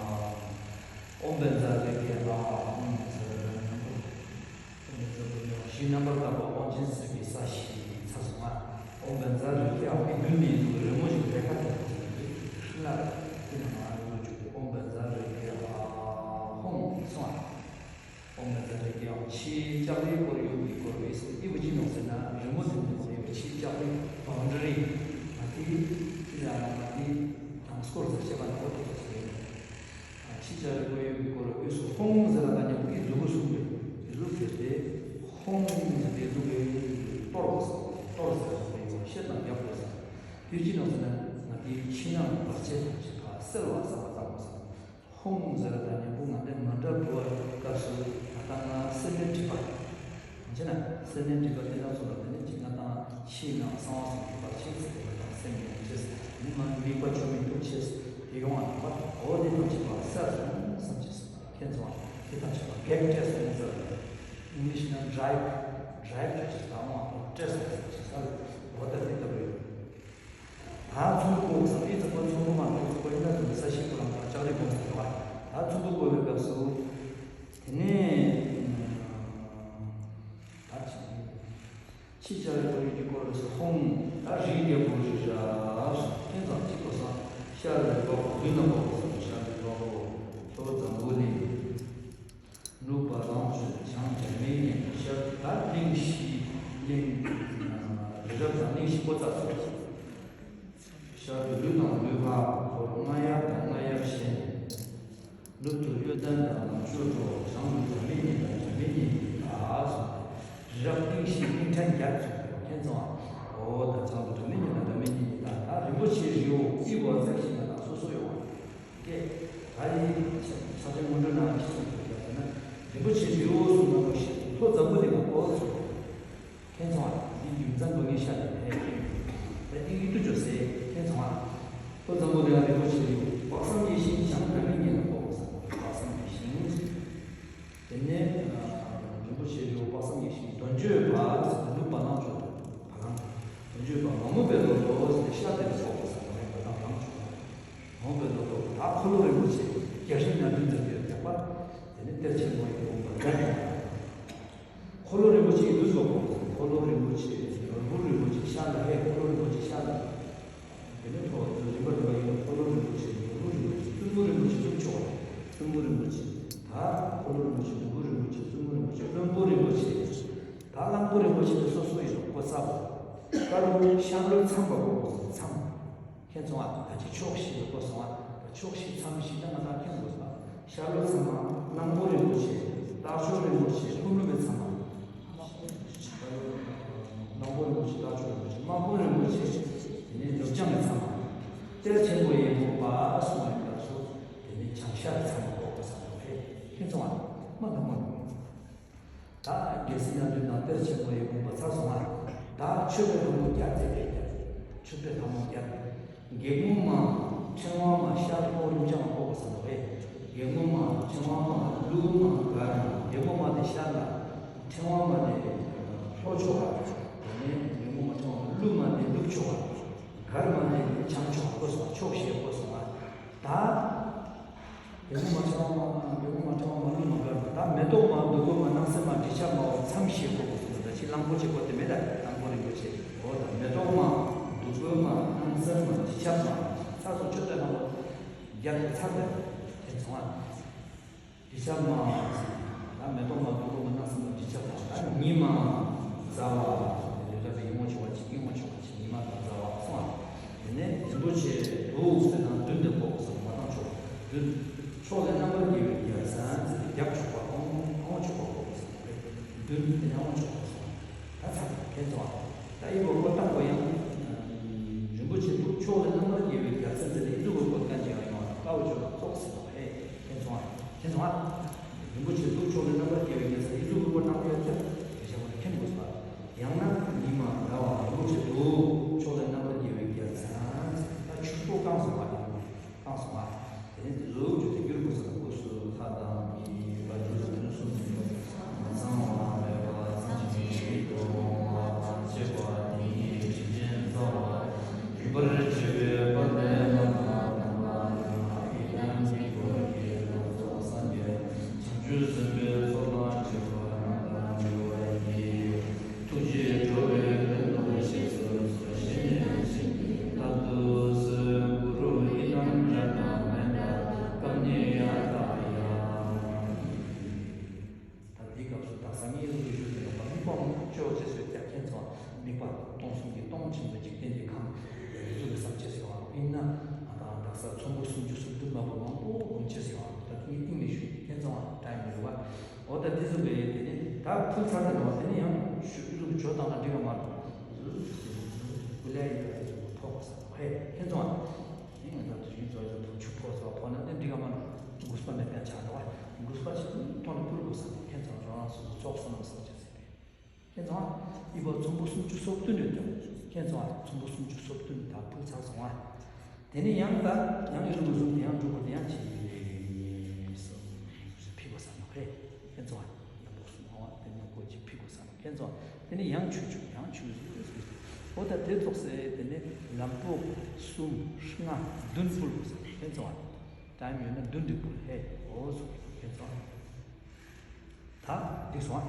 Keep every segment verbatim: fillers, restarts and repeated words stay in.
ཨ། ཨོཾ་བཛྲ་རེ་ཁེ་ཨ། ཨོཾ་བཛྲ་རེ་ཁེ་ཨ། ཨོཾ་བཛྲ་རེ་ཁེ་ཨ། བཞི་རྣམ་པར་དག་པ་དབང་ཆེན་ཟེར་བའི་ས་བཞི་ཚར་སོང་ང་། ཨོཾ་བཛྲ་རེ་ཁེ་ཨ། མི་བདུན་མི་འདུག་རི་མོ་ཞིག་རེ་ཁ་དེ་ཚོ་ཞིག་ལ་དེ་ནང་ང་རི་མོ་བཅུག་ཨོཾ་བཛྲ་རེ་ཁེ་ཨ། ཧཱུྃ་སོང་ང་། ཨོཾ་བཛྲ་རེ་ཁེ་ཨ། ཕྱིའི་ལྕགས་རིའི་སྐོར་ཡུག་གི་སྐོར་བས་སོ། ཨི་བུ་ཅི་ནོག་ཟེར་ན་རི་མོ་དེ་ནི་ཡོད་པའི་ཕྱིའི་ལྕགས་རི་བའུན་ཌ་རི། ང་དེ་དེ་ལ་ང་དེ་དང་སྐོར་ཟེར་བཤད་པ་ནང་ལོགས་དེ་ཚོ་ཡིན། ཕྱིའི་ལྕགས་རིའི་སྐོར་ཡུག་གི་སྐོར་བས་སོ། ཧཱུྃ་ཟེར་ལ་ད་ཉམས་ཀྱི་མཛུབ་གུ་གསུམ་རེད། མཛུབ་གུ་དེ་ཧཱུྃ་ཟེར་དེ་མཛུབ་གུ་གཏོར་བ་སོ། གཏོར་ཟེར་བ་ཡོད་ཤེད་དང་རྒྱབ་དགོས་སོ། དེ་ཅི་ནོག་ཟེར་ན་ང་དེའི་ཕྱི་ནང་བར་ཆད་དང་བཅས་པ་སེལ་བ་བསམ་པ་བཏང་དགོས་སོ། ཧཱུྃ་ཟེར་ད་ཉམས་པོ་ང་འདྲ་མ་འདྲ་འགྲོ་བའི་སྐབས་སུ་ད་ལྟ་ང་སེམས་ནི་སྒྲིབ་པ། ཅེ་ན་སེམས་ནི་སྒྲིབ་པ་དེ་ན་ཚོ་ལ་དེ་ནི་ཅི་ང་དང་ཕྱི་ནང་གསང་བ་སོགས་སྒྲིབ་པ་ཆེ་ཚེ་དེ་ང་དང་སེམས་ཉོན་ཆེ་ཚེ་མི་མ་དམིགས་པ་ཆོས་མི་ཐུག་ཆེ་ཚེ་དེ་ཡོང་བ་ནང་པ་འོ་དེ་དང་བཅས་པ་སེལ་སོང་བསམ་ཅེས་སོ། ཁྱེད་ཚོ་དེ་དང་བཅས་པ་གེགས་བྲལ་སོང་ཟེར་བ་ནི་ཨིང་ལིཤ་ན་ཌ་རའིབ་ཌ་རའིབ་བྱ་ཆེས་དང་བ་བྲལ་སོང་ཟེར་ཆེས་ཟེར་བ་ད་དེ་ལྟ་བུ་ཡོད། ད་ཚོམ་བུ་བསྐོར་བསམ་ཨི་ཚོམ་བུ་ཚོམ་བུ་མ་གཏོགས་ཚོམ་བུ་ཨི་ན་ཚོམ་བུ་ས་གཞི་ཁོ་རང་དང་ལྕགས་རི་སྒོམ་ཟེར་བ། ད་ཚོམ་བུ་བསྐོར་བའི་སྐབས་སུ། དེ་ནས་ད་ཅི་ཕྱི་ལྕགས་རི་སྐོར་ཡུག་གི་སྐོར་རེ་སོ་ཧཱུྃ། ད་རིའི་རྒྱལ་པོ་རི་རབ་སོ་ཁྱེད་ཚང་གཅིག་པོ་སང་ཤར་རི་བ་ཧོ་བདུན་ན་བ་ཧོ་སོ་ཤར་རི་བ་ཧོ་ལྷོ་འཛམ་བུ་གླིང་། ནུབ་བ་ལང་སྤྱོད་བྱང་འཇར་མན་གཉིས་ཤར་ད་གླིང་བཞི་གླིང་། རི་རབ་དང་གླིང་བཞི་པོ་ཙག་སོ། ཤར་དུ་ལུས་དང་ལུས་འཕགས་འཁོར་རྔ་ཡབ་དང་རྔ་ཡབ་གཞན། ནུབ་ཏུ་གཡོ་ལྡན་དང་ལང་སྤྱོད་འགྲོ་བྱང་དུ་འཇར་མན་གཉིས་དང་འཇར་མན་གཉིས་ལ་སོགས་ཏེ་རི་རབ་གླིང་བཞི་གླིང་ཕྲན་བརྒྱད་ཚོགས་ཏེ་ཁྱེད་ཚང་འོ་ད་བྱང་དུ་འཇར་མན་གཉིས་དང་འཇར་མན་གཉིས་ལ་ད་རིན་པོ་ཆེའི་རི་བོ་ཨི་བོ་ཙག་ཞིག་ན་དང་སོ་སོ་ཡོང་བ། ཀྱེ། ད་ཡིན་ཕྱག་ཕྱག་ཆེན་སྔོན་འགྲོ་ནང་གི་ཚོགས་ཀྱི་ཡ་ཟེར་ན། རིན་པོ་ཆེ་རི་བོ་གསུམ་ན་མོ་ཤེས་ལྷོ་འཛམ་བུ་གླིང་ལ་ཨོ་ཚོགས། ཁྱེད་ཚང་བ་འདི་རྒྱུ་མཚན་དགོས་ངེས་ཤ་ནས་ཕན་ཁྱེད་ད་འདི་ཡིད་དུ་འཇོག་ཟེར་ཁྱེད་ཚང་བ། ལྷོ་འཛམ་བུ་གླིང་རིན་པོ་ཆེ་རི་བོ་དཔག་བསམ་ཡིད་བཞིན་བྱང་འཇར་མན་གཉིས་ལ་ཨོ་ཟེར་དཔག་བསམ་ཡིད་བཞིན། དེ་ནས་རིན་པོ་ཆེ་རི་བོ་དཔག་བསམ་ཡིད་བཞིན་གདོན་བཅོས་པ་ཟེར་ནུབ་བ་ལང་སྤྱོད་བ་ལང་། གདོན་བཅོས་པ་མ་མོ་པའི་ལོ་ལོ་ཟེར་ཤར་དེ་ལ་སོགས་པ་ཟེར་བ་རེད་བ་དང་ལང་སྤྱོད་པ། མ་མོ་པའི་ལོ་ལོ་ད་འཁོར་ལོ་རིན་པོ་ཆེ་རྒྱ་ཧྲིལ་ན་བདུན་ཙམ་ཡོད་པ། དེ་ནི་གཏེར་ཆེན་མོ་ཡི་དགོངས་པ་རྒྱ་ཆེན་པོ། འཁོར་ལོ་རིན་པོ་ཆེ་ཡི་ལུས་སོགས་པ། འཁོར་ལོ་རིན་པོ་ཆེ་ནོར་བུ་རིན་པོ་ཆེ་ཤར་ལ་ཧེ་འཁོར་ལོ་རིན་པོ་ཆེ་ཤར་ལ། དེ་ནས་ཐོག་ཏུ་རིམ་པ་རིམ་པ་ཡིན་འཁོར་ལོ་རིན་པོ་ཆེ་ནོར་བུ་རིན་པོ་ཆེ་བཙུན་མོ་རིན་པོ་ཆེ་བཙུན་མཆོག་བཙུན་མོ་རིན་པོ་ཆེ། ད་འཁོར་ལོ་རིན་པོ་ཆེ་ནོར་བུ་རིན་པོ་ཆེ་བཙུན་མོ་རིན་པོ་ཆེ་བློན་པོ་རིན་པོ་ཆེ། ད་གླང་པོ་རིན་པོ་ཆེ་དེ་སོ་སོ་ཡིན་ནོ་ཀོ་ས་པོ། ཀ་རུ་ཤར་ལུས་མཚམས་པ་པོ་མཚམས། ཁྱེད་ཚོ་བ་ད་ཅི་ཕྱོགས་བཞི་ལ་ཀོ་སོང་བ། ཕྱོགས་བཞི་མཚམས་བཞི་ད་ང་དང་མཁྱེན་དགོས་པ། ཤར་ལྷོ་མཚམས་མ། གླང་པོ་རིན་པོ་ཆེ། སྟག་མཆོག་རིན་པོ་ཆེ། ཁུ་ནུ་མའི་མཚམས་མ། གླང་པོ་རིན་པོ་ཆེ། སྟག་མཆོག་རིན་པོ་ཆེ། དམག་དཔོན་རིན་པོ་ཆེ། དེ་ནས་ནུབ་བྱང་གི་མཚམས་མ། གཏེར་ཆེན་པོ་ཡི་མུ་པ་གསུངས་པའི་སྐབས་སུ། དེ་ནས་བྱང་ཤར་མཚམས་མ་འགོག་པ་བསམ་དགོས་པས། ཁྱེད་ཚོ་བ་མ་གཏོང་བ། ད་རྒྱལ་སྲིད་སྣ་བདུན་དང་གཏེར་ཆེན་པོ་ཡི་མུ་པ་ཚར་སོང་ང་། ད་མཆོད་པའི་ལྷ་མོ་བརྒྱ་རྩེ་བས་བརྒྱ། མཆོད་པའི་ལྷ་མོ་བརྒྱ། དགེ་སློང་མ། ཕྲེང་བ་མ་ཤར་ལྷོ་ནུབ་བྱང་འགོག་པ་བསམ་དགོས་པས། དགེ་སློང་མ། ཕྲེང་བ་མ། ཀླུ་མ། གར་མ། དགེ་སློང་མ་དེ་ཤར་ལ། ཕྲེང་བ་མ་དེ་ལྷོ་ཕྱོགས་ལ། དེ་ནས་དགེ་སློང་མ་ཕྲེང་བ་མ། ཀླུ་མ་དེ་ནུབ་ཕྱོགས་ལ། གར་མ་དེ་བྱང་ཕྱོགས་ལ་བཀོད་སོང་ང་། ཕྱོགས་བཞིར་བཀོད་སོང་ང་། ད། དགེ་སློང་མ་ཕྲེང་བ་མ། དགེ་སློང་མ་ཕྲེང་བ་མ། ཀླུ་མ། གར་མ། ད་མེ་ཏོག་མ། བདུག་སྤོས་མ། སྣང་གསལ་མ། དྲི་ཆབ་མའོ། མཚམས་བཞིར་བཀོད་པ་བསམ་དགོས་པས། ད་ཅི་གླང་པོ་ཆེ་བཀོད་དེ་མེད་ད། གླང་པོ་རིན་པོ་ཆེ། འོ་ད་མེ་ཏོག་མ། བདུག་སྤོས་མ། སྣང་གསལ་མ། དྲི་ཆབ་མ། ཚར་སོང་། མཆོད་པའི་ལྷ་མོ་བརྒྱ་དེ་ཚར་ད། ཁྱེད་ཚོ་བ། དྲི་ཆབ་མ། ད་མེ་ཏོག་མ། བདུག་སྤོས་མ། སྣང་གསལ་མ། དྲི་ཆབ་མ། ད་ཉི་མ། ཟླ་བ། དེ་ལྟར་དུ་ཡིན་ངོ་ཆོག་པ་ཅིག་ཡིན་ངོ་ཆོག་པ་ཅིག་ཉི་མ་དང་ཟླ་བ་སོང་ང་། དེ་ནས་རིན་པོ་ཆེ་དུག་ཟེར་ན་བདུན་དེ་འགོག་པ་བསམ། མ་བཏང་ཆོག་བདུན། ཕྱོགས་ལས་རྣམ་པར་རྒྱལ་བའི་རྒྱལ་མཚན་ཟེར་ཏེ་རྒྱབ་ཆོག་པ། ཨོང་ཨོང་ཆོག་པ་འགོག་པ་བསམ། བདུན་དེ་ནས་ཨོང་ཆོག་པ་སོང་ང་། ད་ཚར། ཁྱེད་ཚོ་བ། ད་ཨི་བོ་བཀོད་སྟངས་པོ་ཡང་། རིན་པོ་ཆེ་དུག། ཕྱོགས་ལས་རྣམ་པར་རྒྱལ་བའི་རྒྱལ་མཚན་ཟེར་ཏེ་ཨི་ཟུག་གི་བཀོད་མཁན་ཅིག་ཡང་ཡོང་བ་དང་། དཀའ་བ་སྤྱོད་ལ་ཙོག་ཟེར་བ། ཧེ། ཁྱེད་ཚོ་བ། ཁྱེད་ཚོ་བ། རིན་པོ་ཆེ་དུག། ཕྱོགས་ལས་རྣམ་པར་རྒྱལ་བའི་རྒྱལ་མཚན། ཨི་ཟུག་གི་བཀོད་སྟངས་པོ་ཡང་ཚེ་དེ་བྱ་བ་ནི་མཁྱེན་དགོས་པ། ཡང་ན་ཉི་མ། ཟླ་བ། རིན་པོ་ཆེ་དུག། ཕྱོགས་ལས་རྣམ་པར་རྒྱལ་བའི་རྒྱལ་མཚན། ད་ཆུ་ཕོ་བཀང་སོང་བ། བཀང་སོང་བ། དེ་ནས་དེ་ཟུག་བརྗོད་དེ་གྱུར་དགོས་ས་དང་། སྐུ་གསུམ་ལྷ་དང་མི་ཡི་བཀའ་བརྒྱུད་ལ་ནི་གསུམ་ཡོད། མ་ཚང་བ་མེད་པ་ཚང་ཞིང་ཡིད་དུ་འོང་བ་དང་བཅས་པ་དེ་ཉིད་དྲིན་ཅན་རྩ་བ་རིག་པར་བྱེད་པའི་དཔལ་ལྡན་ལྷ་དང་ནམ་མཁའ་ལ་ཡི་དམ་དཀྱིལ་འཁོར་གྱི་ལྷ་ཚོགས་སངས་རྒྱས་བྱང་ཆུབ་སེམས་དཔའི་ཚོགས་དང་བཅས་པ་རྣམས་དང་འདུས་པ་ཡིས། ཐུགས་རྗེས་འགྲོ་བའི་དོན་དུ་གཤེགས་སུ་གསོལ། བཞེས་ནས་བཞེས་ནས་བདག་ཏུ་གསོལ། གུ་རུ་ཡི་དམ་རཏྣ་མནྟ་ཀ་ནི་ཡ་ཏ་ཡ། ད་འདི་སྐབས་སུ་ད་སང་ཉིན་ལུགས་ཀྱི་ཞུ་དེ་ཡོང་བ། དམིགས་པ་མང་པོ་ཅོག་ཅེས་སུ་རྒྱ་མཁན་ཚོ། དམིགས་པ་སྟོང་གསུམ་གྱི་སྟོང་ཆེན་པོ་འཇིག་རྟེན་གྱི་ཁམས་ཡ་གི་ཚུལ་གྱི་བསམ་ཅེས་སུ་ཡོང་བ། དཔེར་ན་ང་དང་དག་ས་ཚོམ་བུ་སུམ་ཅུ་སོ་བདུན་མ་བུ་མང་པོ་སྒོམ་ཅེས་སུ་ཡོང་བ། ད་དེ་ངས་གཏིང་ནས་ཞུ་མཁན་ཚོ་ད་ཡིན་རུ་བ། འོ་ད་དེ་ཚོ་བས་དེ་ནས་ད་ཕུལ་ཚར་ད་ནོ། དེ་ནས་ཡང་ཞུ་ཚུལ་གྱི་ཇོ་དང་ན་འགྲིག་ག་མ་རུ། ཀུ་ལེ་ཡི་ཐོག་ས་ཧེ་མཁན་ཚོ། ཨ་ནི་ང་ཚོ་དུས་རྒྱུན་ཚོ་ཡོད་ཐོག་ཆུ་ཕོ་ཚོ་ཕོ་ན་དེ་འགྲིག་ག་མ་རུ། གུས་པ་མེད་པའི་ཆ་འགྲོ་བ། གུས་པ་ཆེ་ཐོག་ནས་ཕུལ་དགོས་ས་མཁན་ཚོ་རང་རང་སོ་སོ་ཚོགས་སུ་ནང་སོང་ཅེས་ཟེར་བས། ཁྱེད་ཚོ་ཨ། ཨི་བོ་ཚོམ་བུ་སུམ་ཅུ་སོ་བདུན་ཡོད་ཀྱང་། ཁྱེད་ཚོ་ཨ། ཚོམ་བུ་སུམ་ཅུ་སོ་བདུན་ད་ཕུལ་ཚར་སོང་ཨ། དེ་ནས་ཡང་ད་ཡང་ཨི་རུ་བཟུང་དེ་ཡང་འགྲུབ་པ་དེ་ཡང་ཅི་ཡིན་རེད། ཕི་གོ་ས་ནོ་ཧེ། ཁྱེད་ཚོ་ཨ། ཡང་བོ་སུ་མ་བ་དེ་ནས་གོ་ཅི་ཕི་གོ་ས་ནོ། ཁྱེད་ཚོ་ཨ། དེ་ནས་ཡང་ཆུ་ཆུ་ཡང་ཆུ་ཟུ་ཟུ། འོ་ད་དེ་ཚོགས་སེ་དེ་ནས་ལམ་པོ་གསུམ་ལྔ་བདུན་ཕུལ་དགོས་ས་ནོ། ཁྱེད་ཚོ་ཨ། ད་ཡང་ཡོད་ན་བདུན་དེ་ཕུལ་ཧེ། འོ་ཟུ་ཁྱེད་ཚོ་ཨ། ད་འགྲིག་སོང་ཨ།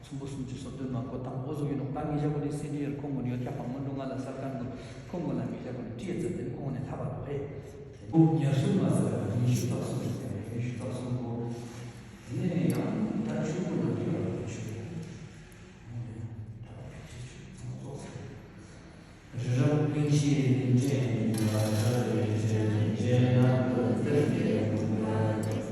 ཚོམ་བུ་སུམ་ཅུ་སོ་བདུན་མ་གོ་དང་འོ་ཟུག་ཡིན་ནོ། ད་ངེད་ཅག་གོ་ནས་སེ་འབྲས་ཡར་ཁོང་གོ་ནས་ཡོད་ཀྱག་པ་སྔོན་འགྲོ་ང་ལ་སར་ཀན་གོ་ཁོང་གོ་ལ་ངེད་ཅག་གོ་ནས་ཏྲིའི་རྩ་དེ་ཁོང་གོ་ནས་ལྷ་བར་དུ་ཕེ། ཉེར་གསུམ་མ་ཟེར་བ་ཉི་ཤུ་རྩ་གསུམ་རེད། ཉི་ཤུ་རྩ་གསུམ་གོ། དེ་ནས་ཡང་ད་ཆུ་བོ་ལ་འགྲིག་པ་ཆུ། ད་ཕལ་ཆེར་ཆུ་ཚང་ཙོག་ཟེར། རི་རབ་གླིང་བཞི་གླིང་ཕྲན་ཉི་ཤུ་རྩ་གསུམ་རེ་བྱས་ནས་རྗེ་རྣམ་པར་གསལ་བའི་དགོངས་པ། བདག་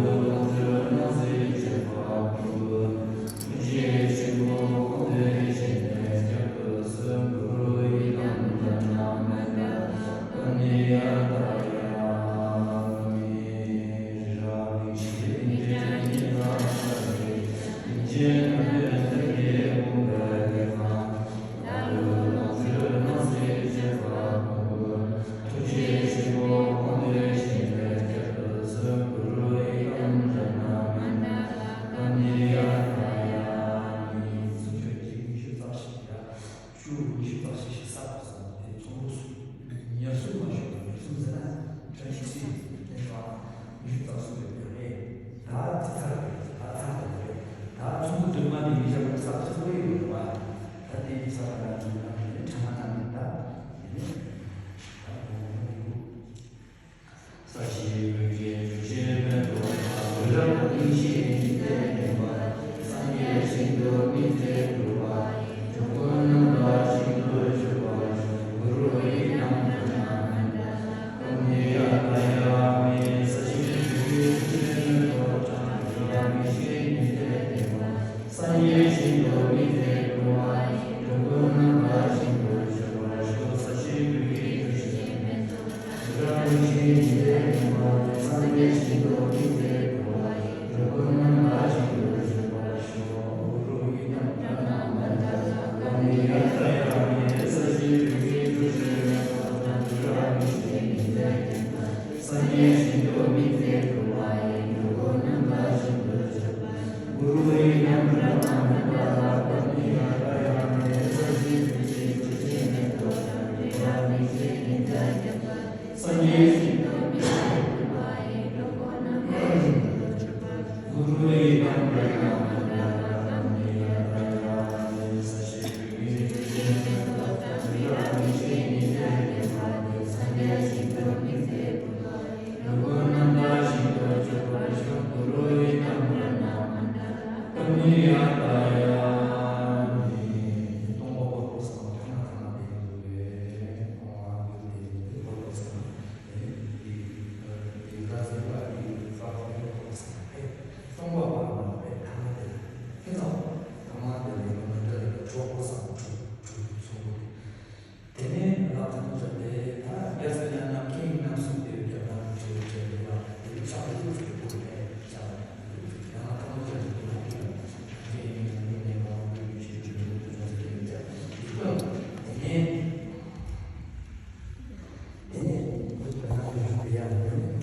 ལུས་ལོངས་སྤྱོད་སྣང་སྲིད་སྤྱོད་པ་ཀུན་ཏུ། ཐུགས་རྗེ་ཆེན་པོ་དགོངས་ཏེ་བཞེས་ནས་བསྐྱབ་ཏུ་གསོལ། གུ་རུ་ཡི་དམ་རཏྣ་མནྟ་ཀ་ནི་ཡ་ཏ་ཡ། རི་རབ་གླིང་བཞི་གླིང་ཕྲན་ཉི་ཤུ་རྩ་གསུམ་རེ་བྱས་ནས་རྗེ་རྣམ་པར་གསལ་བའི་དགོངས་པ། བདག་ལུས་ལོངས་སྤྱོད་སྣང་སྲིད་སྤྱོད་པ་ཀུན་ཏུ། ཐུགས་རྗེ་ཆེན་པོ་དགོངས་ཏེ་བཞེས་ནས་བསྐྱབ་ཏུ་གསོལ། གུ་རུ་ཡི་དམ་རཏྣ་མནྟ་ཀ་ནི་ཡ་ཏ་ཡ། ཚུར་ཕྱོགས་ཀྱི་ཉི་ཤུ་རྩ་བཞི་ཡ། བཅུ། ཉི་ཤུ་རྩ་བཞི་ཞེས་བསགས་པ་སོགས་དེ་ཚོམ་བུ་སུམ། ཉེར་གསུམ་མ་ཞུ་བ་ཉེར་གསུམ་ཟེར་ན་བཅུ་གཅིག་ཟེར་ནས་བ། ཉི་ཤུ་རྩ་གསུམ་རེ་བས་རེད། ད་དེ་ཚར་རེད། ད་ཚར་རེད། ད་ཚོམ་བུ་བདུན་མ་དེ་ཉི་ཤུ་རྩ་གསུམ་རེ་ཡོད་རེད་བ། ད་དེ་ཉི་ཤུ་རྩ་གསུམ་རེ་ཡོད་རེད་བ། ད་དེ་ཉི་ཤུ་རྩ་གསུམ་རེ་ཡོད་རེད་བ། ས་གཞི་མུ་གེ་རྒྱུ་ཆེན་མེ་ཏོག་ལ། འོད་རབ་གླིང་བཞི་ཉི་ཟླས་མྱུར་བ། སངས་རྒྱས་ཞིང་དུ་སྨིན་མཛད་གྲུབ་པ། འགྲོ་ཀུན་རྣམ་དག་ཞིང་དུ་སྤྱོད་པར་ཤོག། གུ་རུ་ཡི་དམ་རཏྣ་མནྟ་ཀ་ནི་ཡ་ དེ་ནས་ལ་ཐང་ཆ་དེ་ད་རྒྱ་ཚ་ཡང་ན་ཁེ་ཡིན་ན་སུ་དེ་རྒྱ་ནང་གི་ཆོས་ཆོས་དེ་ལ་དེ་ལ་ཆགས་སྡུག་ཆོས་པོ་ནས་ཆགས་ཡང་ན་ཐང་ཆ་དེ་ལ་ཁེ་ཡིན་ན་ཁེ་ཡིན་ན་ཁེ་ཡིན་ན་ཁེ་ཡིན་ན་ཁེ་ཡིན་ན་དེ་ནས། དེ་ནས་བོད་བོད་ནང་དུ་ཡང་དེ་ཡང་ཡོད།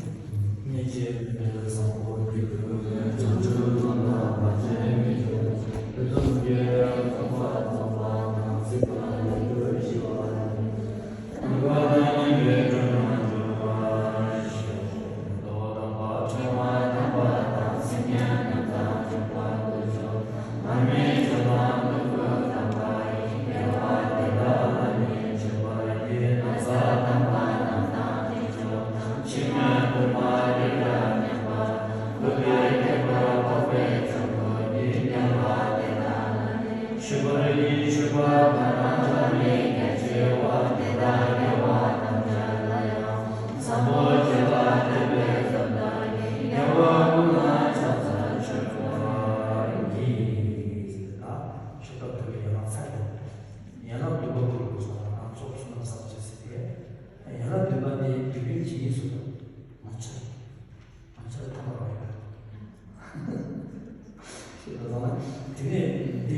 སྙན་ཆེན་བོད་བཟང་པོ་རྒྱུད་དུ་བྱང་ཆུབ་ལམ་ལ་མ་བྱེད་མི་ཆོས་ལུགས་སྲོལ་གྱི་ཚོགས་པ་ཚོགས་པ་དང་སྲིད་པ་ལས་གྲོལ་ཞི་བ་ལ་ནུས་པ་དང་སྙིང་པོའི་དྲོད་རྣམས་འཇོམས་པར་ཤོག །མདོ་དམ་པ་ཕྲེང་བ་དམ་པ་དང་སེམས་ཉིད་རྣམ་དག་འཇོམས་པ་སྐུ་མཆོག་དང་། མར་མེ་མཆོག་དང་སྤྲུལ་སྐུ་དམ་པ་ཡི། དགེ་བ་འདི་དག་ལ་ནི་མཆོད་པར་བགྱི། ན་བཟའ་དམ་པ་རྣམས་དང་དཀྱིལ་འཁོར་དང་། ཕྱི་སྣོད་བུམ་པ་རི་རབ་མཉམ་པ་དང་། གུས་པས་བསྐྱེད་པ་འཕགས་པའི་ལྗང་གུ་ཡི། དགེ་བ་འདི་དག་ལ་ནི་མཆོད་པར་བགྱི། མཆོད་པ་གང་རུང་ཕྱག་ལེན་རྒྱ་ཆེ་བ། དེ་དག་དགེ་བ་ཐམས་ཅད་ལ་ཡང་། བཟང་པོ་སྤྱོད་པ་སྤྱོད་པའི་ཚོགས་བདག་གིས། དགེ་བ་ཀུན་ལ་ཕྱག་འཚལ་མཆོད་པར་བགྱི། ད་མཆོད་པ་འདོན་པའི་ཡན་ལག་ཚར་ཡོད། ཡན་ལག་བདུན་པ་ཀུན་ལ་སོགས་པ་ནང་ཚོགས་བསོད་ནམས་བསགས་བྱེད་ཟེར་ཏེ། ཡན་ལག་བདུན་པ་དེ་དགེ་བའི་བྱེད་ཉིད་སུ་དང་། ང་ཚོ། ང་ཚོ་ཐོག་མར་བ་ཡིན། ཞེས་པ་དང་། དེ་ནས་འདི་